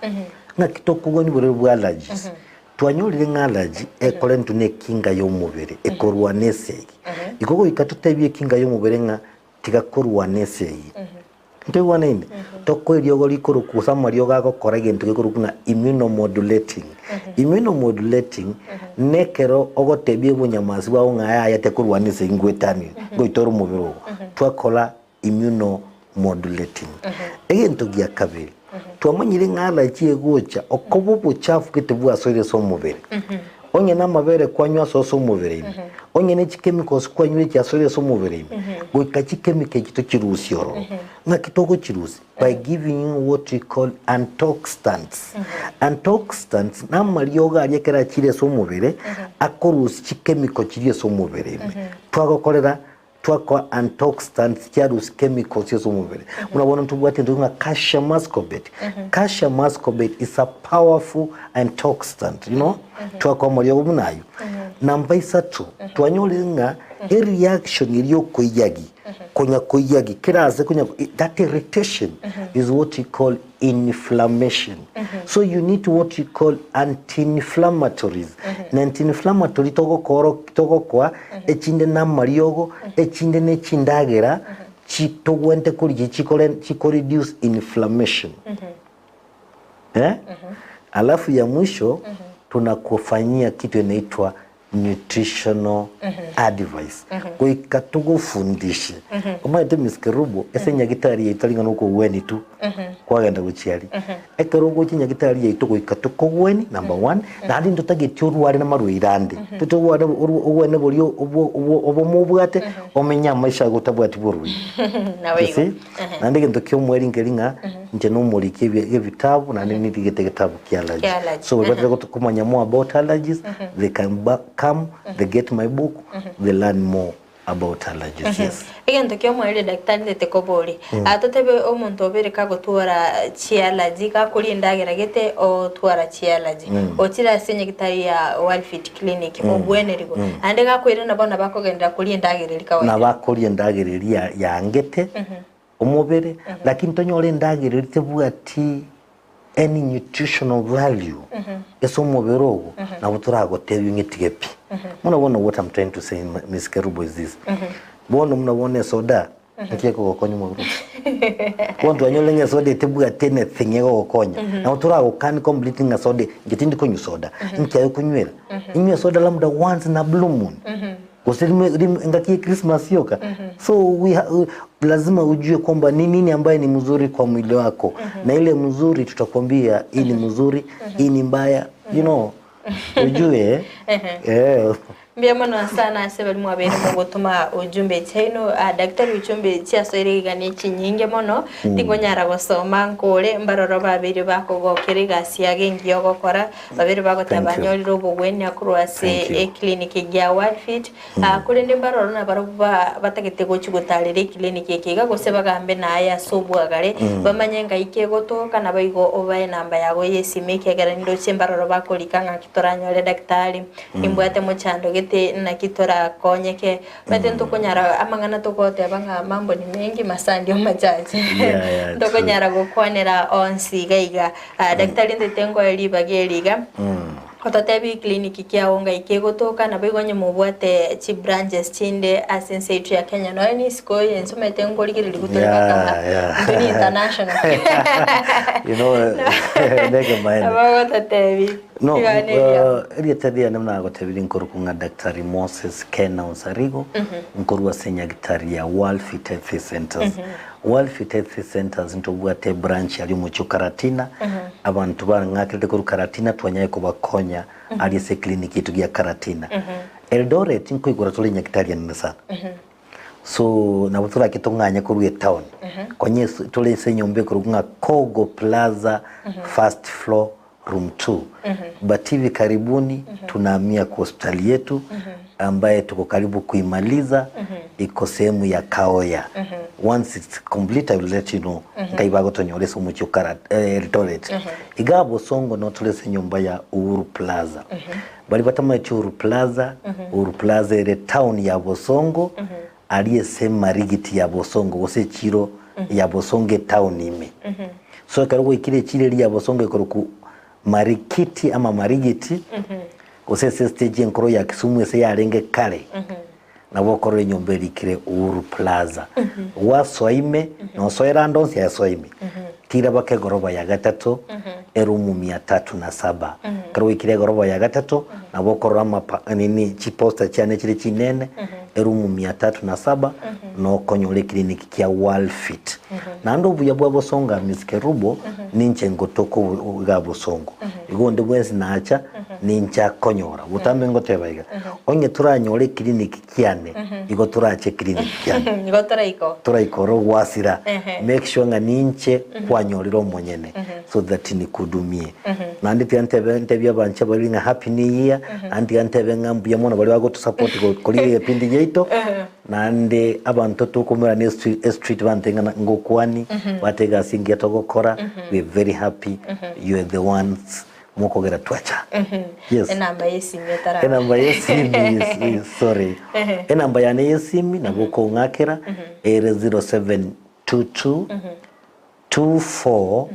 Ng'aki tokobweni borwaire bwa allergies? Twanyorire ng'a allergy ekorentwa na ekinga ya omobere ekorwana esegi. Igo goika totebie ekinga ya omobere ng'a. tiga korwana esegi. Ntoigwanaine? Tokoe eriogo rikorokwa gose amariogo agokora egento gekorokwa ng'a immunomodulating. Immunomodulating nekero ogotebia obonyamasi bwao ng'a yaya tekorwana esegi ngoetanie, ngoitore omobere ogo. Twakora immunomodulating. Egento gia kabere, twamanyire ng'a allergy egocha okoba obochafu gete bwasoire ase omobere. Onye namabere kwanywa ase ase omobere ime, onye ne chichemicals kwanywa echiasoire ase omobere ime, goika chichemical echi tochirusie ororo. Ng'aki togochirusia? By giving you what we call antioxidants. Antioxidants namariogo aria ekero achire ase omobere, akorusia chichemical chiria ase omobere ime. Twagokorera Twakoa antioxidants chiarusia chemicals ase omobere. Buna bono ntobwate egento ng'a calcium ascorbate. Calcium ascorbate is a powerful antioxidant, you know. Twakoa amariogo buna aywo. Namba isato, twanyorire ng'a ereaction eria okoiyagi, konya koiyagi kera ase konya that irritation is what we call inflammation. So you need what we call anti-inflammatories. Na anti-inflammatory togokoro togokoa echinde na amariogo, echinde ne chindagera chitogwente korigia chikore chiko reduce inflammation. Eh? Alafu ya mwisho tunakufanyia kitu inaitwa nutritional advice goika togofundishe omanyete Miss Kerubo ase enyagitari yaito tari ng'a nokogweni tu kwagenda gochia aria ekero ogocha enyagitari yaito goika tokogweni number one naende ntotageti orware namarwaire ande totogware ogwene boria obwo obwo obomo obwate omenye amaisha ago otabwati borwaire Nabo you igo. see naende egento kia omweri nkeri ng'a inche nomoriki ebia ebitabu naende nirigete egetabu kia allergy. Kia allergy. So baria batari komanya more about allergies, they can ba come, they get my book, they learn more about allergies, yes. Egento kia omoriri daktari ntete koboria, ah totebe omonto obere kagotwara chiallergy gakoria endagera gete otwara chiallergy, ochire ase enyagitari ya Worldfit Clinic obwenerigwe, naende gakoirana bono nabo akogenderera koria endagera eria kawaida. Nabo akoria endagera eria yangete omobere, lakini tonyore endagera eria tebwati any nutritional value ase omobere ogo, nabo toragotebie ng'a etige pi. Buna bono what I'm trying to say Miss Kerubo is this, bono buna bono esoda, nki ekogokonya omobere ogo? Bono twanyorire ng'a esoda etebwati anything egogokonya, nabo toragokani completely ng'a soda inche tindi konywa soda, inki aye okonywera? Inywe esoda labda once in a blue moon. Gose rimo rimo engaki ya Christmas yoka. So we ha, lazima ujue kwamba ni nini ambaye ni mzuri kwa mwili wako na ile mzuri tutakwambia hii ni mzuri, hii ni mbaya, you know, ujue eh. Mbuya mono sana ase baria mwabeire mogotoma ujumbe chiaino. Ah, daktari ujumbe chiasoire iga ne chinyinge mono tingonyara gosoma nkore mbaroro babeire bakogokera egasi yago engiya ogokora Babere bagoteba Thank you. banyorire obogwenia korwa ase Thank you. eclinic gia Worldfit, Ah, korende mbaroro nabarabwo ba- batagete gochia gotarera eclinic eke iga gose bagambe naye ase obwagare, bamanye ng'ai kegotoka, naboigo obae enamba yago y'esimi ekiagera nindoche mbaroro bakorika ng'aki toranyore daktari, nimbwate mochando gete naki torakonyeke. Omanyete ntokonyara amang'ana togoteba ng'a mambo ni mengi masaa ndio machache. Yeah, yeah, true. Ntokonyara gokwanera onsi iga iga. Ah, daktari ntete nkoe ribaga eri iga, ototebie eclinic kiago ngai kegotoka, naboigo onye mobwate chibranches chinde ase ense yaito ya Kenya, nonya na isiko y'ense omanyete nkorigereria gotore Yeah, mpaka yeah. intwe ni international. You know, nekemaene. Nabo ogototebia. No, Ribaga neriao. uh, erieta riane buna nagotebirie nkorokwa ng'a Daktari Moses Kena Onsarigo, nkorwa ase enyagitari ya World Fit Health Centers. World Fit Health Centers ntobwate ebranch aria omochie o Karatina, abanto bang'akerete korwa Karatina twanyare kobakonya aria ase eclinic yaito gia Karatina. Eldoret nkoigora tore enyagitari enene sana. So nabo torake tong'anye korwa etown, konya ase tore ase enyomba ekorokwa ng'a Kogo Plaza first floor room 2 but hivi karibuni tunahamia kwa hospitali yetu ambaye tuko karibu kuimaliza iko sehemu ya Kaoya once it's complete I will let you know ngai bagotonyora ase omochie o Kara eh, Eldoret iga Bosongo no tore ase enyomba ya Uhuru Plaza baria batamaeti Uhuru Plaza Uhuru Plaza ere town ya Bosongo aria ase emarigiti ya Bosongo gose echiro ya Bosongo etown ime. So ekero gwaikire echiro eria ya Bosongo ekorokwa Marikiti ama Marigiti, gose ase estage enkoro ya Kisumu ase yarenge kare. Nabo okorora enyomba erikire Uhuru Plaza. Gwasoa ime, nosoera ande onsi aye ime. Tira baka egoroba ya gatato, erumu mia tatu na saba. Ekero gwaikire egoroba ya gatato, nabo okorora amapa nini chiposter chiane chire chinene, erumu mia tatu na saba, nokonyora eclinic kia Worldfit. Naende obuya bwa bosongo Miss Kerubo, ninche ngotoka obo iga bosongo. Igo onde bwensi nacha, ninche akonyora. Botambe ngoteba iga, onye toranyore eclinic kiane, igo torache eclinic kiane. Igo toraiko. Toraikore ogwasira, Ehe. make sure ng'a ninche kwanyorire omonyene so that nikudumie. Naende tiga ntebe ntebie abanche baria ng'a happy new year, naende tiga ntebe ng'a mbuya mono baria bagotosupport korigereria ebipindi biaito, naende abanto tokomerana estri estreet bantebia ng'a ngokwani, bateba egasi engiya togokora, we are very happy, you are the ones mokogera twacha. Yes. Enamba y'esimi etaraba. Enamba y'esimi is sorry. Enamba yane y'esimi nabo okong'akera ere 0722 24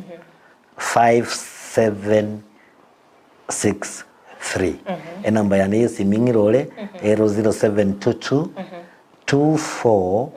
5763. Enamba yane y'esimi ng'ire ore ere 0722 24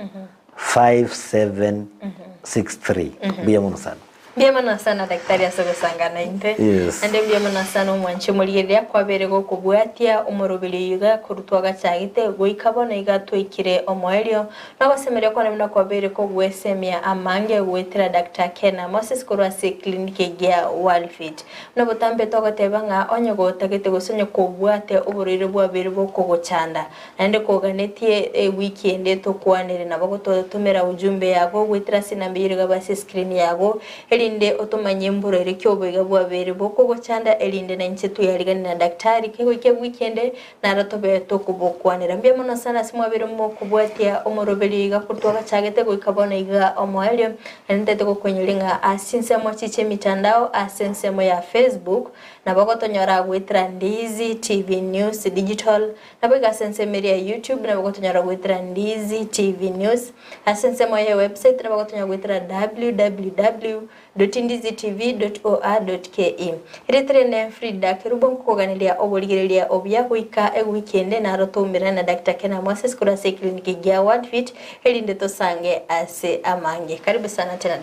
5763. Mbuya mono sana. Mbuya mono sana daktari ase ogosangana intwe. Yes. Naende mbuya mono sana omwanchi omorigereria kwabere gokobwatia omoroberi oyo iga korwa twagachagete goika bono iga twaikire omoerio. Nogosemeria kwane buna kwabeire kogwesemia amange goetera Doctor Kena Moses korwa ase eclinic egia Worldfit. Buna botambe togoteba ng'a onye gotagete gose onye kobwate oborwaire bwabeire bokogochanda Naende koganetie ewiki ende tokwanere nabo gototomera ujumbe yago goetera ase enamba eyio rigaba ase escreen yago, erinde otomanye mborwaire ki oboiga bwabeire bokogochanda erinde nainche tweyariganie na daktari kegoika ewiki ende naro tobe tokobokwanera. Mbuya mono sana ase mwabeire mokobwatia omoroberio iga korwa twagachagete goika bono iga omoerio, naende ntaete gokoinyoria ng'a ase chinsemo chi chiemitandao ase ensemo ya Facebook nabo gotonyora goetera Ndizi TV News Digital, Naboigo ase ensemo eria ya YouTube nabo gotonyora goetera Ndizi TV News. Ase ensemo ye website nabo gotonyora goetera www.ndizitv.or.ke. Erieta riane Frida Kerubo nkokoganeria oborigereria obuya goika ewiki ende naro toumerane na Doctor Kena Moses korwa ase eclinic egia Wordfit erinde tosange ase amange. Karibu sana tena.